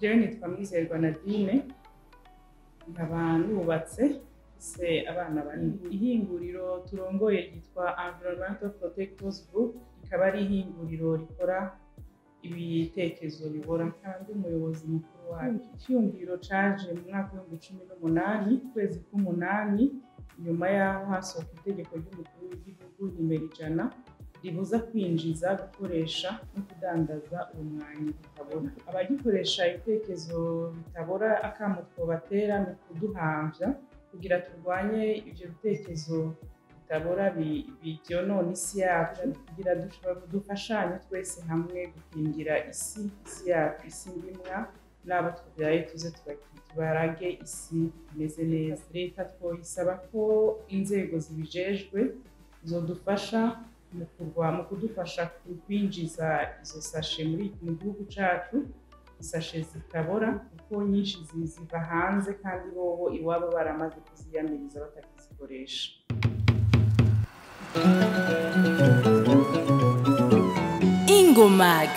Jewe nitwa Mwizerwa Nadine, nkaba nubatse, mfise abana bane. Ihinguriro turongoye ryitwa Environmental Protectors Group, rikaba ari ihinguriro rikora ibitekezo bibora, nkaba ndi umuyobozi mukuru waryo. Iciyumviro caje mu mwaka w'2018, ukwezi k'umunani, nyuma yaho hasohoka itegeko ry'umukuru w'igihugu nimero 100 ribuza kwinjiza, gukoresha no kudandaza ubumwanyi butabora. Abagikoresha ibitekerezo bitabora, akamo twobatera ni ukuduhamvya kugira turwanye ivyo bitekerezo bitabora vyonona isi yacu, kugira dufashanye twese hamwe gukingira isi yacu, isi ndimwa, n'abo tuvyaye tuze tubarage isi imeze neza. Leta twoyisaba ko inzego zibijejwe zodufasha mu kudufasha kwinjiza izo sashe mu gihugu cacu, isashe zitabora, kuko nyinshi ziva hanze kandi bobo iwabo baramaze kuziyamiriza batakizikoresha. Ingomag.